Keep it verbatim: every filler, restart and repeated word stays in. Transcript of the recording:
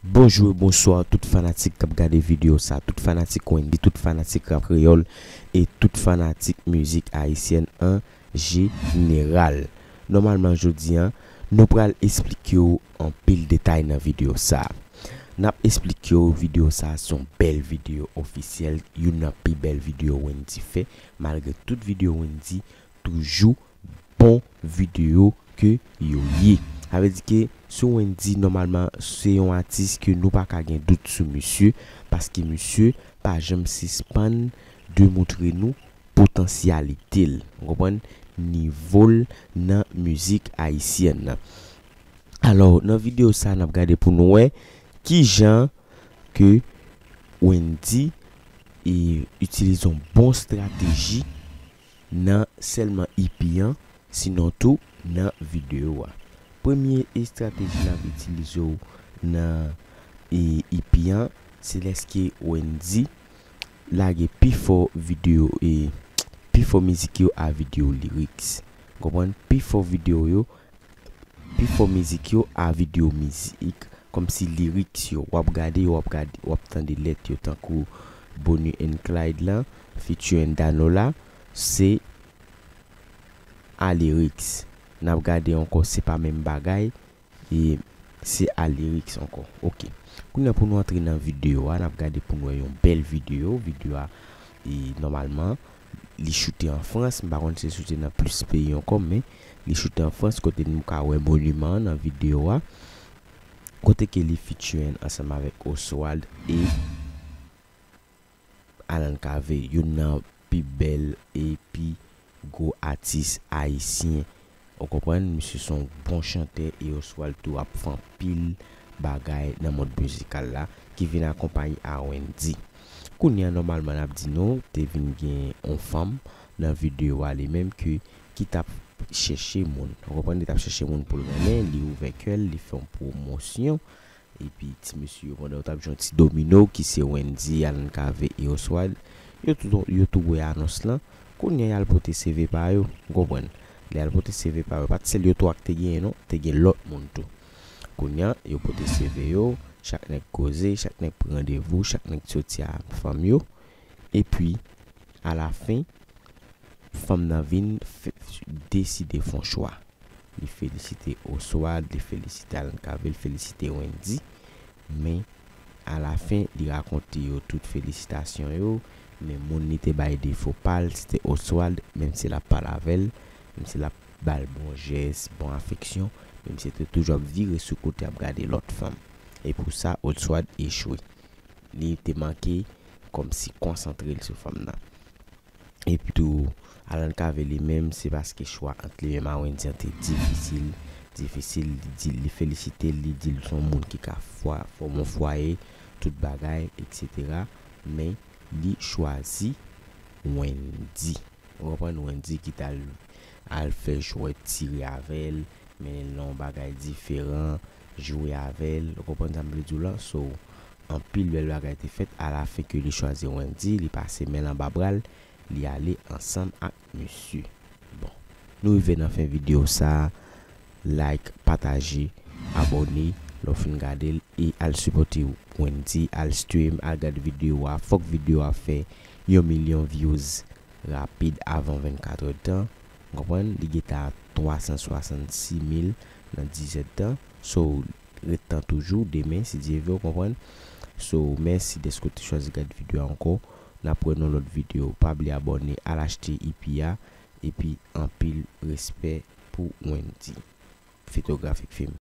Bonjou e bonswa tout fanatik k ap gade videyo sa, tout fanatik Wendy, tout fanatik rap kreyòl e tout fanatik mizik ayisyèn an jeneral. Nòmalman jodi a, nou pral esplike w anpil detay nan videyo sa. N ap esplike w videyo sa se yon bèl videyo ofisyèl, youn nan pi bèl videyo Wendy fè, malgre tout videyo Wendy toujou bon videyo ke yo ye. Sa vle di ke sou Wendy nòmalman se yon atis ke nou pa ka gen dout sou misye, paske misye pa janm sispann demontre nou potansyalite l, ou konprann, nivo l nan mizik ayisyèn nan. Alò, nan videyo sa n ap gade pou nou wè kijan ke Wendy e itilize yon bon estrateji nan sèlman E P an, sinon tou nan videyo a. Premye estrateji n ap itilize w nan e, E P an, se lèske Wendy lage pifò videyo e pifò mizik yo a videyo lyrics. Konprann? Pifò videyo yo, pifò mizik yo a videyo mizik, kòmsi lyrics yo. W ap gade yo, w ap gade, w ap tande lèt yo tankou Bonnie and Clyde lan, featuring Danola, se a lyrics. N ap gade ankò se pa menm bagay, e se a lyrics ankò. Ok. Kounye a pou nou antre nan videyo a, n ap gade pou nou wè yon bèl videyo. Videyo a, e nòmalman, li choute an Frans. M pa konn si l choute nan plis peyi ankò, men li choute an Frans, kote nou ka wè moniman an nan videyo a. Kote ke li featuring ansanm avèk Oswald e Alan Cavé, youn nan pi bèl e pi gwo atis ayisyen. Ou konprann, misye se yon bon chantè e Oswald tou ap fè anpil bagay nan mond mizikal la ki vin akonpaye a Wendy. Kounye a, nòmalman, n ap di nou, te vin gen yon fanm nan videyo a li menm ke, ki t ap chèche moun. Ou konprann, li t ap chèche moun pou l renmen, li ouvè kè l, li fè yon pwomosyon. Epi ti mesye yo, pandan yo t ap jwe yon ti domino ki se Wendy, Alan Cavé e Oswald, yo tou, yo tou wè anons lan. Kounye a y al pote C V pa yo, ou konprann. Lè y al pote C V pa yo, pa t sèl yo twa ki te genyen non, te gen lòt moun tou. Kounye a, yo pote C V yo, chak nèg koze, chak nèg pran randevou, chak nèg soti a fanm yo. Epi, alafen, fanm nan vin fè, deside fè yon chwa. Li felisite Oswald, li felisite Alan Cavé, li felisite Wendy. Men, alafen, li rakonte yo tout felisitasyon yo. Men moun li te bay defo pa l, se te Oswald, menm si l ap pale avè l, menm si l ap ba l bon jès, bon afeksyon, menm si l te toujou ap vire sou kote ap gade lòt fanm. E pou sa, Oswald echwe. Li te manke kòmsi konsantre l sou fanm nan. Epi tou, Alan Cavé li menm, se paske chwa ant li menm a Wendy an te difisil, difisil, li di, li felisite l, li di l se yon moun ki ka fwa, fòme yon fwaye, tout bagay, etsetera. Men, li chwazi Wendy. Ou konprann, Wendy ki t al, al fè jwèt tire avè l, mennen l nan yon bagay diferan, jwe avè l. Ou konprann sa m vle di w la? So, anpil bèl bagay te fèt. Alafen ke li chwazi Wendy, li pase men l anba bra l, li ale ansanm ak misye. Bon, nou rive nan fen videyo sa. Like, pataje, abòne, lè w fin gade l, e al sipòte Wendy, al stream, al gade videyo a. Fòk videyo a fè yon milyon views rapid avan vennkat èdtan. Ou konprann? Li gentan a twa san swasannsis mil nan dis èdtan. So, ret tan toujou, demen, si Dye vle, ou konprann? So, mèsi dèske w te chwazi gade videyo a ankò. N ap wè nan lòt videyo. Pa bliye abòne, al achte E P a, epi anpil respè pou Wendy. Photographic Film.